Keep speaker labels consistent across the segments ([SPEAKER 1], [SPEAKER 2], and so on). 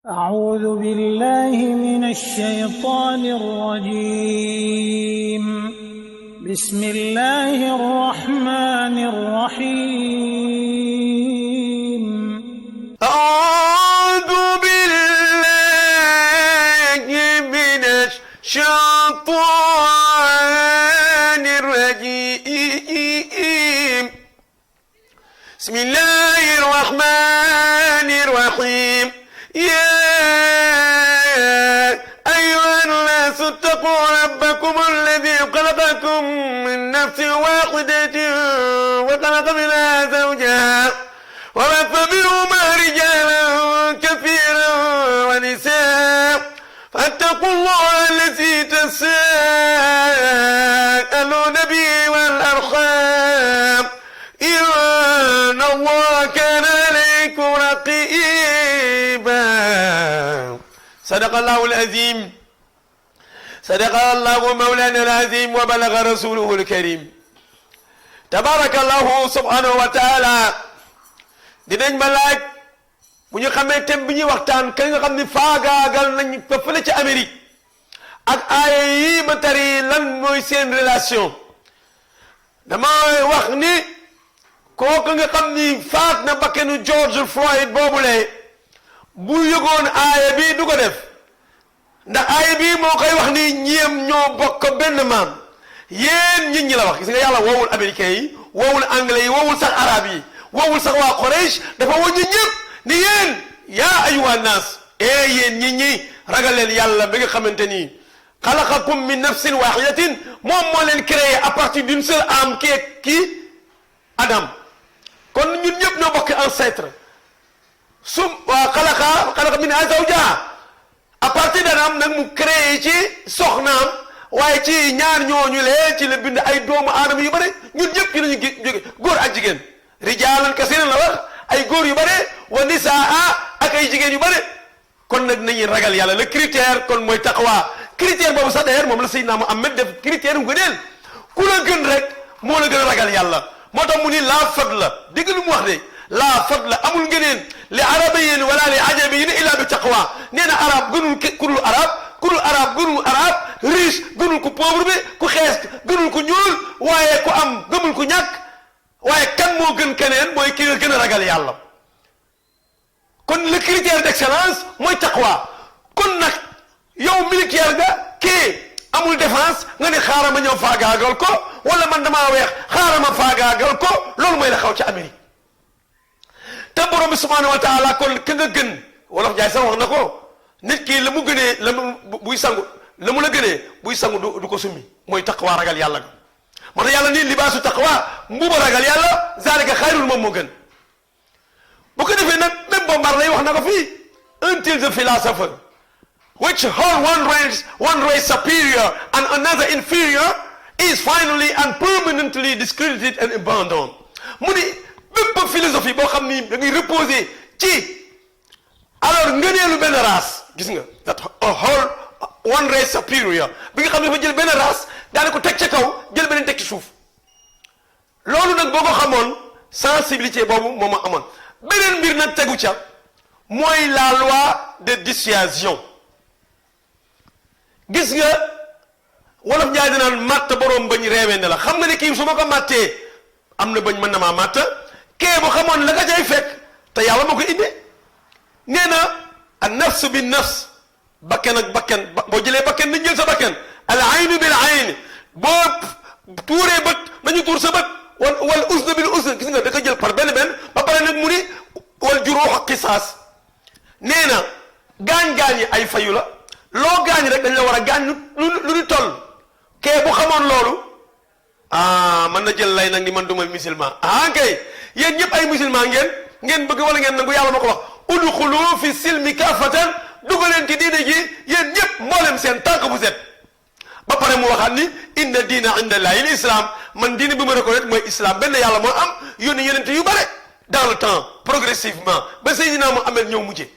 [SPEAKER 1] أعوذ بالله من الشيطان الرجيم. بسم الله الرحمن الرحيم.
[SPEAKER 2] أعوذ بالله من الشيطان الرجيم. بسم الله الرحمن الرحيم. يا أيها الناس اتقوا ربكم الذي خلقكم من نفس واحدة وخلق منها زوجها وبث منهما رجالا كثيرا ونساء فاتقوا الله الذي تساءلون به والأرحام إن الله كان عليكم رقيبا. صدق الله العظيم. صدق الله مولانا العظيم وبلغ رسوله الكريم. تبارك الله سبحانه وتعالى. dinañ ma laaj bu ñu xamee thème bi ñuy waxtaan kañ nga xam ni faagaagal nañ ko fële ci Amérique ak aaya yi ma tari lan mooy seen relation. dama wax ni kooku nga xam ni faat na bakkanu George Floyd boobule bu yëgoon aaya bi du ko def ndax aaya bi moo koy wax ni ñeem ñoo bokk benn maam. yéen nit ñi la wax gis nga yàlla woowul américains yi woowul anglais yi woowul sax arabe yi woowul sax waa Quraysh dafa wàññi ñëpp ni yéen yaa ayuha naas yéen nit ñi ragal leen yàlla bi nga xamante ni xalaqakum min nafsin wahidatin moom moo leen créé à partir d'une seule âme kii Adam. kon ñun ñëpp ñoo bokk ancêtre waa xalaqa minha zawjaha à partir d'Adam nag mu créé ci soxnaam waaye ci ñaar ñooñu lee ci la bind ay doomu aadama yu bare ñun ñëpp ci lañu jóge góor ak jigéen. rijaalan kasiiran la wax ay góor yu bare wa nisaa ak ay jigéen yu bare. kon nag nañuy ragal yàlla le critère kon mooy taqwa critère boobu sax d'ailleurs moom la Seydina Muhammad def critère mu gëneel ku la gën rek moo la gën a ragal yàlla. moo tax mu ni laa fadla dégg lu mu wax de laa fadla amul ngëneen li arabiyyin wala li ajamiyyin illa bi taqwa. nee na arab gënul kurul arab kurul arab gënul arab riche gënul ku pauvre bi ku xees gënul ku ñuul waaye ku am gëmul ku ñàkk. waaye kan moo gën keneen mooy ki nga gën a ragal yàlla. kon le critère d'excellence mooy taqwa. kon nag yow militaire nga kii amul défense nga ne xaaral ma ñëw faagaagal ko wala man damaa weex xaaral ma faagaagal ko loolu mooy la xaw ci Amérique. te borom bi subhanahu wa taala kon ka nga gën wolof jaay sax wax na ko nit ki la mu gënee la mu buy sangu la mu la gënee buy sangu du ko summi mooy taqwa ragal yàlla nga. moo tax yàlla nii libaasu taqwa mbuuba ragal yàlla zalika xayrul moom moo gën. bu ko defee nag même Bombard lay wax na ko fii until the philosopher which hold one race superior and another inferior is finally and permanently discredited and abandoned. mu ni bépp philosophie boo xam ni da ngay reposer ci alors ngëneelu benn race gis nga that hold one race superior bi nga xam ne dafa jël benn race daane ko teg ca kaw jël beneen teg ci suuf. loolu nag boo ko xamoon sensibilité boobu moo ma amoon. beneen mbir nag tegu ca mooy la loi de dissuasion. gis nga wolof Njaay dinaan matt boroom bañ reewee ne la xam nga ne kii su ma ko mattee am na bañ mën na maa matt kee bu xamoon la nga cay fekk te yàlla ma ko indi. nee na an nafs bi nafs bakken ak bakken boo jëlee bakken nañ jël sa bakken al aynu bil ayn boo tuuree bët nañu tuur sa bët wal usn bil usn gis nga da ko jël par benn ba pare nag mu ni wal juruux qisaas. nee na gaañ-gaañ yi ay fayu la loo gaañ rek dañ la war a gaañ lu ñu toll. kee bu xamoon loolu mën na jël lay nag ni man du ma musulman kay yéen ñëpp ay musulman ngeen bëgg wala ngeen nangu yàlla ma ko wax udxulu fi silmi kaafatan dugaleen ci diine ji yéen ñëpp mboolem seen tànk bu set. ba pare mu waxaat ni inna diina inda llahi l'islam man diine bi ma reconnaître mooy islam benn yàlla moo am yónni yonente yu bare dans le temps progressivement ba Seydina Muhammad ñëw mujje.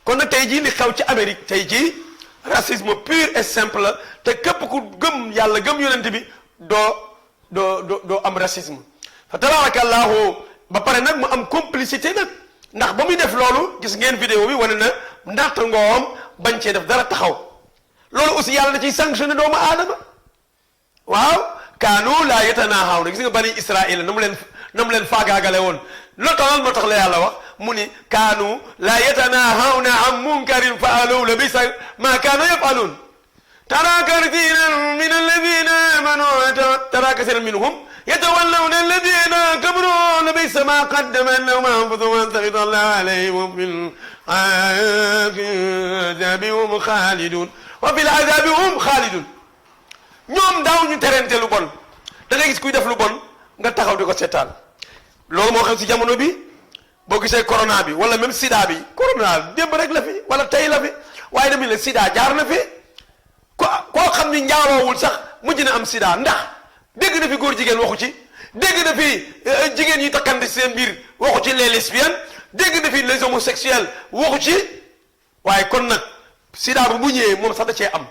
[SPEAKER 2] kon nag tey jii li xew ci Amérique tey jii racisme pur et simple te képp ku gëm yàlla gëm yonente bi doo am racisme fa tabarakallahu ba pare nag mu am complicité nag ndax ba muy def loolu gis ngeen vidéo bi wane na ndaxte ngoom bañ cee def dara taxaw loolu aussi yàlla da ciy sanctionné doomu aadama waaw kaanu laa yatanaahaawna gis nga bani Israël na mu leen faagaagale woon loolu tax moo tax la yàlla wax mu ni kaanu laa yatanaahaawna an munkarin fa'aluhu labisa maa kaanu yaf'aluun taraa kathiiran mina allaziina aamanuu taraa kathiiran minhum yatawallawna allaziina kafaruu labisa maa qaddamat lahum anfusuhum an sakhita Allahu alayhim fil azaabi hum xaaliduun wa fil azaabi hum xaaliduun ñoom daaw ñu terente lu bon da ngay gis kuy def lu bon nga taxaw di ko seetaan loolu moo xam si jamono bi boo gisee corona bi wala même sida bi corona démb rek la fi wala tey la fi waaye tamit la sida jaar na fi koo xam ni njaaroowul sax mujj na am sida ndax dégg na fi góor jigéen waxu ci dégg na fi jigéen yi takkante seen biir waxu ci les lesbiennes dégg na fi les homosexuels waxu ci waaye kon nag sida bu ñëwee moom sax da cee am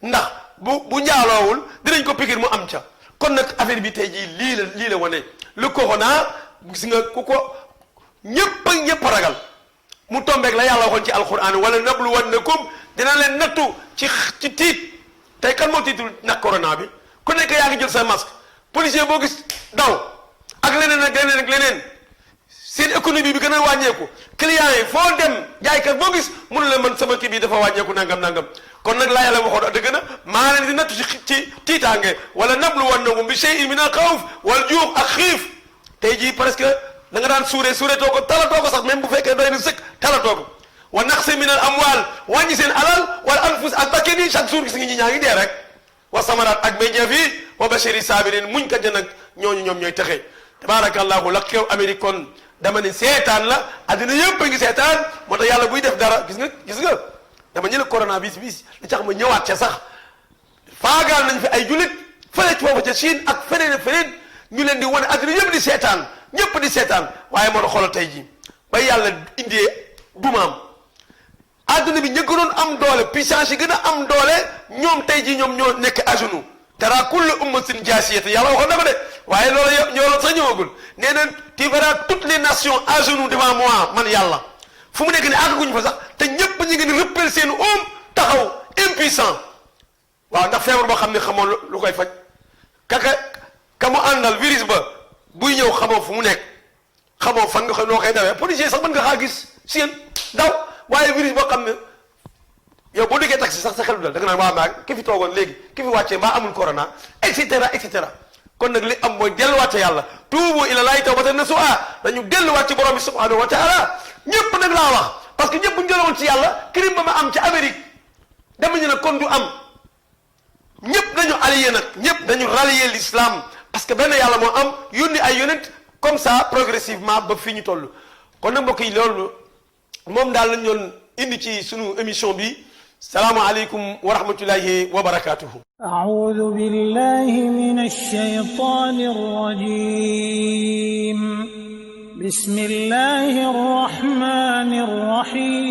[SPEAKER 2] ndax bu njaaloowul dinañ ko pikir mu am ca kon nag affaire bi tey jii lii la wane le corona gis nga ku ko ñëpp ragal mu tombeeg la yàlla waxoon ci alquran wala nabluwannakum dina leen nattu ci tiit tey kan moo tiitul nag corona bi ku nekk yaa ngi jël sa masque policier boo gis daw ak leneen ak leneen ak leneen seen économie bi gën a wàññeeku clients yi foo dem jaaykat boo gis mënu la man sama kii bi dafa wàññeeku nangam kon nag laa yàlla waxoon dëgg na maa leen di nattu ci tiitaange wala nabluwannakum bi shay'in min al-khawf wal juu' ak xiif tey jii presque da nga daan suuree too ko talatoo ko sax même bu fekkee doy na sëkk talatoo ko wa naqsi min al amwal wàññi seen alal wala anfus ak bakkan yi chaque jour gis nga ñi ñaa ngi dee rek wa samaraat ak meññeef yi wa bashiri sabirin muñ kat nag ñooñu ñoom ñooy texe tabarakallahu la xew Amérique kon dama ne seetaan la addina yëpp a ngi seetaan moo tax yàlla buy def dara gis nga dama ñëla corona bis li tax ma ñëwaat ca sax faagaal nañ fi ay jullit fële ci foofu ca Chine ak feneen ñu leen di wane addina yëpp di seetaan ñëpp di seetaan waaye moo tax xoolal tey jii ba yàlla indee dumaam adduna bi ñi gënoon am doole puissance yi gën a am doole ñoom tey jii ñoom ñoo nekk à genoux tara kullu ummatin jaasiyata yàlla waxoon na ko de waaye loolu sax ñëwagul nee na tu verras toutes les nations à genoux devant moi man yàlla fu mu nekk ne àgguñu fa sax te ñëpp ñu ngi ni rëppel seen taxaw impuissant waaw ndax feebar boo xam ne xamoo lu koy faj ka mu àndal virus ba buy ñëw xamoo fu mu nekk xamoo fan nga noo koy dawee policier sax mën nga xaa gis seen daw waaye virus boo xam ne yow boo déggee taxi sax sa xel du dal da nga naan waa maag ki fi toogoon léegi ki fi wàccee mbaa amul corona et cetera kon nag li am mooy delluwaat ca yàlla tuubu ila laahi tawbatan nasuha dañu delluwaat ci borom bi subhanahu wa taala ñëpp nag laa wax parce que ñëpp bu ñu jëloon ci yàlla crime ba ma am ci Amérique demañu ne kon du am ñëpp dañu allié nag ñëpp dañu rallier l'islam parce que benn yàlla moo am yónni ay yonent comme ça progressivement ba fii ñu toll kon nag mbokk yi loolu moom daal lañ doon indi ci sunu émission bi salaamu aleykum wa rahmatullahi wa barakatuhu
[SPEAKER 1] أعوذ بالله من الشيطان الرجيم بسم الله الرحمن الرحيم